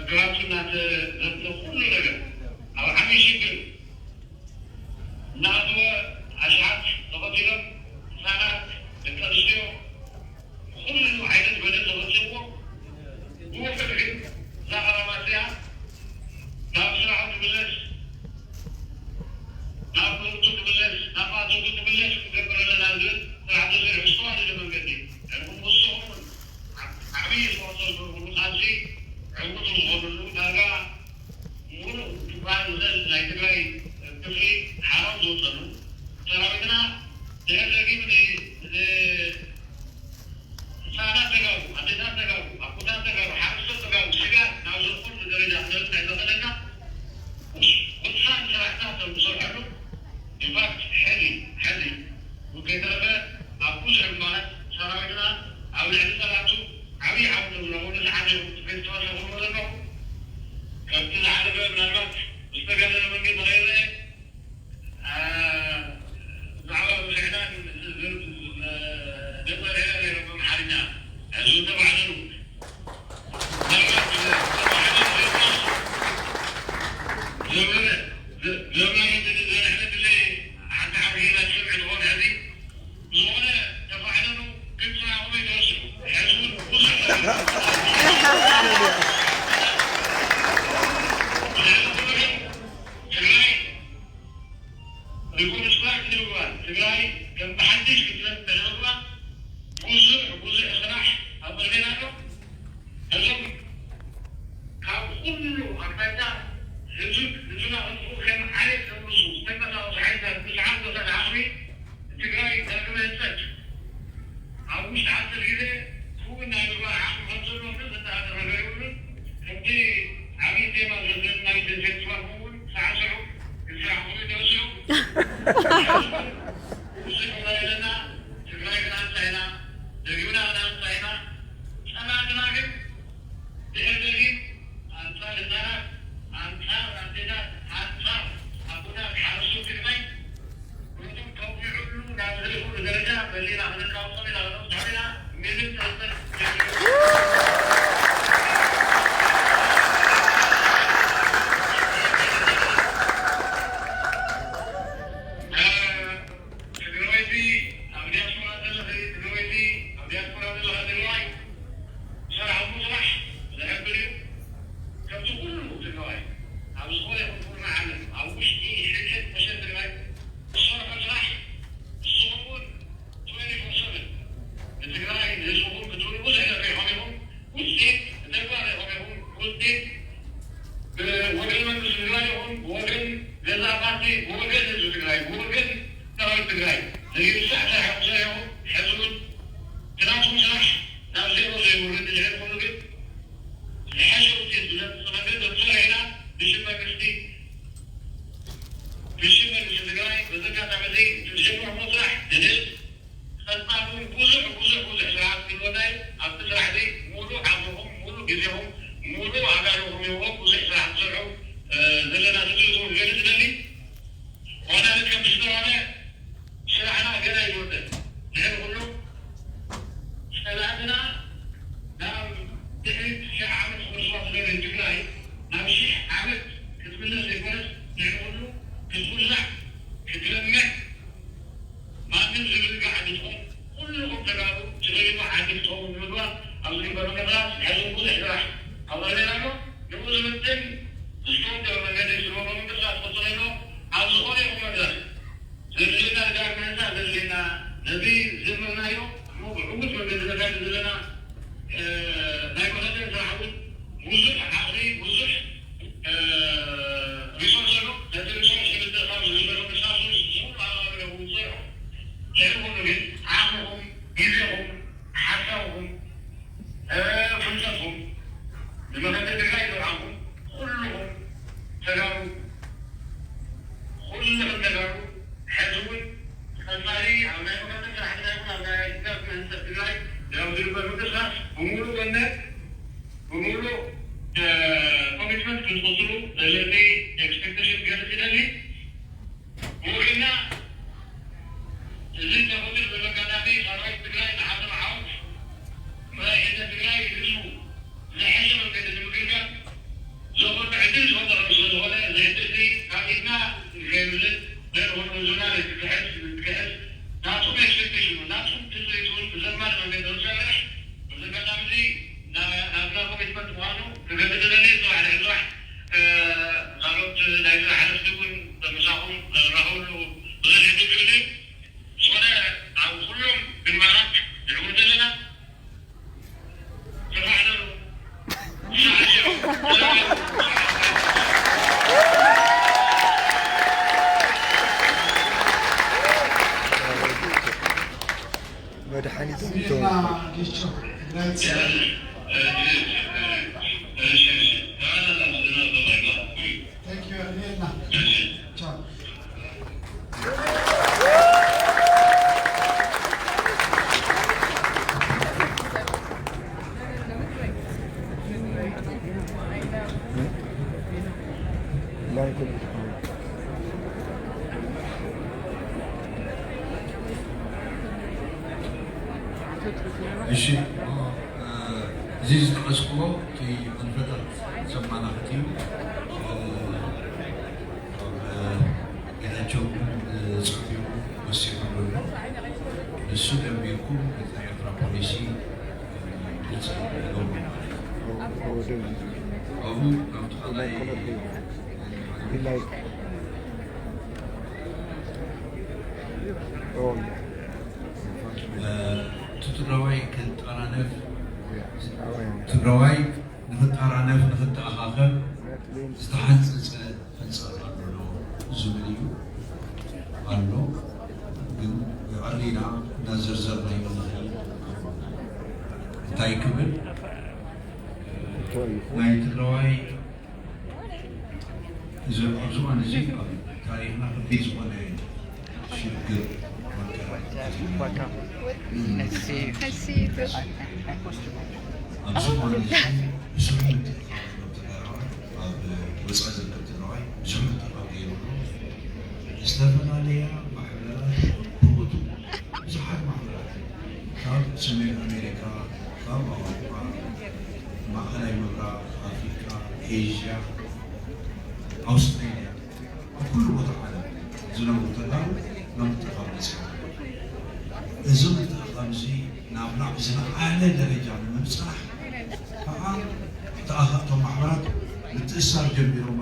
ግራቱ እናተዘብነ ኩሉ ነገር ኣብ ዓብዪ ሽግር እናኣተወ ኣሽሓት ተቐቲሎም፣ ህፃናት፣ ደቂ ኣንስትዮ፣ ኩሉ ዓይነት በደል ተፈፂምዎ። ብውሑድ ግን እዛ ኸራማት እዚኣ ናብ ስራሑ ክምለስ፣ ናብ ምህርቱ ክምለስ፣ ናብ ማእቶቱ ክምለስ ክንገብር ኣለና ዝብል ስራሕ ተሰሪሑ ዝተዋደደ መንገዲ። ንስኹም እውን ዓብዪ ኣስተዋፅኦ ዝገብርሉ ቃልሲ ዕውት ዝኾኑሉ ዳርጋ ሙሉእ ክበሃል ዝኽእል ናይ ትግራይ ክፍሊ ሓራም ዝወፀሉ ሰራዊትና ድሕሪ ደጊም ን-፣ ን-፣ ህፃናት ተጋሩ፣ ኣዴታት ተጋሩ፣ ኣቦታት ተጋሩ፣ ሓረስቶት ተጋሩ ስጋት ናብ ዘኹሉ ደረጃ ክነብፅሕ ዘኽእለና ወሳኒ ስራሕታት ከም ንሰርሐሉ ኢንፋክት ሕዚ ሕዚ ከይተረፈ ኣብ ብዙሕ ግንባራት ሰራዊትና ኣብ ልዕሊ ፀላእቱ ዓብዪ ዓወት ተዝረኽበሉ ሰዓት እዩ። ትዕግስቲ ተወሰኹ ዘለኹ። ከምቲ ዝሓለፈ ምናልባት ዝተጋነነ መንገዲ ከይረአ ብዛዕባ ብልዕና ደመርያ ነይሮም ኣምሓርኛ። ሕዚ እውን ተባዕለሉ። ምናልባት ተባዕለሉ ዘይኮነስ ዘመነ ዘመነ ዘርሕነ ድለ ሓንቲ ሓንቲ ጌና ትሰምዕ ትኾን። ሕዚ ዝኾነ ተባዕለሉ ግን ስራኹም ኣይትረስዑ። ሕዚ እውን ብዙሕ ትግራይ ሪኮንስትራክት ንምግባር ትግራይ ከም ብሓድሽ ክትነብዕ ንምግባር ብዙሕ ብዙሕ ስራሕ ኣብ ቅድሜና ኣሎ። እዞም ካብ ኩሉ ኣቅጣጫ ህዝብ ህዝብና ከምኡ ከም ዓሌት ከምርሱ ዝተንቀሳቀሱ ሓይልታት ብዝሓጎሰ ዓቕሚ ትግራይ ዳግመ ህንፀት ኣብ ውሽጢ ሓፂር ግዜ ክውን ናይ ምግባር ዓቕሚ ከም ዘለዎ ምንም ዘጠራጥር ነገር የብሉን። ከምቲ ዓብዪ ቴማ ዘዘን ናይ ፌስቲቫል እውን ሳዕስዑ፣ ክሳዕ ክሉ ይደስዑ። ብዙሕ ነገር ኣለና። ትግራይ ግን ኣንፃ ኢና፣ ደጊምና ግን ኣንፃ ኢና። ፀላእትና ግን ድሕር ደጊም ኣንፃር ህፃናት፣ ኣንፃር ኣዴታት፣ ኣንፃር ኣቦታት ሓረስቶት ትግራይ ነቶም ከውግዕሉ ናብ ዝኽእሉ ደረጃ በሊና ክንቃወም ኢና፣ ክንብዝሖም ኢና። ምንም ጥርጥር የብሉን። ትግራወይቲ፣ ኣብ ዲያስፖራ ዘለኺ ትግራወይቲ፣ ኣብ ዲያስፖራ ዘለኻ ትግራዋይ፣ ዝሰርሓሉ ስራሕ ዘሕብር እዩ። ከምቲ ኩሉ ትግራዋይ ኣብ ዝኾነ ይኹን ኩርናዕ ዓለም ኣብ ውሽጢ ሕድሕድ መሸት ትግራይ ዝሰርሖ ስራሕ ንስኹም እውን ትዌንቲ ፎር ሰቨን ንትግራይ ንህዝብኹም ክትብሉ ብዙሕ ነገር ሪኢኹም ኢኹም። ውፅኢት ተግባር ሪኢኹም ኢኹም። ውፅኢት ብወገን መንግስቲ ትግራይ ይኹን ብወገን ገዛኢ ፓርቲ፣ ብወገን ህዝቢ ትግራይ፣ ብወገን ሰራዊት ትግራይ ዘይርሳዕ ስራሕ ኢኹም ትሰርሑ። ሕዚ እውን እቲ ናትኩም ስራሕ ናብ ዜሮ ዘይወርድ እንድሕር ኮይኑ ግን ዝሓሸ ውፅኢት ብዘምፅእ መንገዲ ክንሰርሕ ኢና። ብሽም መንግስቲ፣ ብሽም መንግስቲ ትግራይ በዚ ኣጋጣሚ እዚ እቲ ዝጀመርኩሞ ስራሕ ንድል ቀፃሊ እውን ብዙሕ ብዙሕ ብዙሕ ስራሕቲ ክህልወና እዩ። ኣብቲ ስራሕ እዚ ሙሉእ ዓቕምኹም፣ ሙሉእ ግዜኹም፣ ሙሉእ ኣጋይኹም ሂብኩም ብዙሕ ስራሕ ክትሰርሑ፣ እ፣ ዘለና ትፅቢት እውን ክገልፅ እደሊ። ዋናነት ከም ዝተባህለ ስራሕና ገና ኣይወደን። ድሕሪ ኩሉ ጸላእትና ናብ ድሕሪት ሺሕ ዓመት ክመልስዋ ዝደለዩ ትግራይ ናብ ሺሕ ዓመት ክትምለስ ዘይኮነስ ድሕሪ ኩሉ ክትውላዕ፣ ክትለምዕ፣ ማንም ዝብልካ ዓዲ ትኹን ኩልኹም ተጋሩ ትደልይዎ ዓዲ ክትኸውን ንምግባር ኣብዚ ግንባር ምንቅስቃስ ሕዚ እውን ብዙሕ ስራሕ ኣብ ቅድሜና ኣሎ። ንኡ ዝምጥን ዝተወደበ መንገዲ ስለሆነ ምንቅስቃስ ክቕፅል ኣሎ። ኣብ ዝኾነ ይኹን መድረኽ ዘድልየና ድጋፍ ምህንፃ ዘድልየና ነቲ ዝጀመርናዮ እሞ ብዕዉት መንገዲ ነካይዶ ዘለና፣ እ፣ ናይ መኸተ ስራሕ እውን ብዙሕ ዓቕሚ፣ ብዙሕ፣ እ፣ ሪሶርስ ኣሎ። ነቲ ሪሶርስ ንምትእኻብ ዝግበር ምንቅስቃስ እውን ሙሉእ ኣቓልቦ ይኹን ዝሰርሑ። ድሕሪ ኩሉ ግን ዓቕምኹም፣ ግዜኹም፣ ሓሳብኹም፣ እ፣ ፍልጠትኩም ንመኸተ ትግራይ ዘውዓልኩም ኩልኹም ተጋሩ፣ ኩልኽን ተጋሩ ሕዚ እውን ቀፃሊ ኣብ ናይ መኸተ ስራሕትና ይኹን ኣብ ናይ ድጋፍ ምህንፀት ትግራይ ኣብ ዝግበር ምንቅስቃስ ብምሉእ ጎነት ብምሉእ፣ እ፣ ኮሚትመንት ክትቕፅሉ ዘለኒ ኤክስፔክቴሽን ክገልፅ ይደሊ። ብውሕድና እዚ ተፈጢሩ ዘሎ ኣጋጣሚ ሰራዊት ትግራይ ዝሓዘ መዓወት መራሒነት ትግራይ ህዝቡ ዝሐሸ መንገዲ ንምግልጋል Thank you. እሺ፣ እዚ ዝጠቐስኩዎ እቲ ኣንፈታት ዘማላኽት እዩ። ኣብ ጌታቸው ጽሑፍ ወሲኹ ኣሎ። ንሱ ደንቢርኩም ናይ ኤርትራ ፖሊሲ ግልፂ ይገብሩ። ኣብኡ ናብቲ ካልኣይ Like, oh, እቲ ትግራዋይ ክንጠራነፍ ትግራዋይ ንክጠራነፍ ንክተኣኻኸብ ዝተሓንፀፀ ህንፃ ኣሎ ዝብል እዩ ኣሎ። ግን ብዕሪና እናዘርዘርናዮ ንኽእል እንታይ ክብል ናይ ትግራዋይ እዚ ኣብዚ እዋን እዚ ኣብ ታሪኽና ከቢድ ዝኾነ ሽግር መከራ ኣብዚ እዋን እዚ ብዙሕ ምትእኽኻብ ኣብ ትግራዋይ ኣብ ወፃኢ ዝርከብ ትግራዋይ ብዙሕ ምትእኽኻብ ገይሩ ኣሎ። ዝተፈላለያ ማሕበራት ብቕቱ ብዙሓት ማሕበራት ካብ ሰሜን ኣሜሪካ ካብ ኣውሮፓ ማእኸላይ ምብራቕ ኣፍሪቃ ኤዥያ ኣውስትሬልያ ኣብ ኩሉ ቦታ ዓለም ዝነብሩ ተጋሩ ናብ ምትእኻብ በፂሖም። እዚ ምትእኻብ እዚ ናብ ላዕሊ ዝለዓለ ደረጃ ንምብፃሕ ከዓ እቶም ማሕበራት ምትእሳር ጀሚሮም።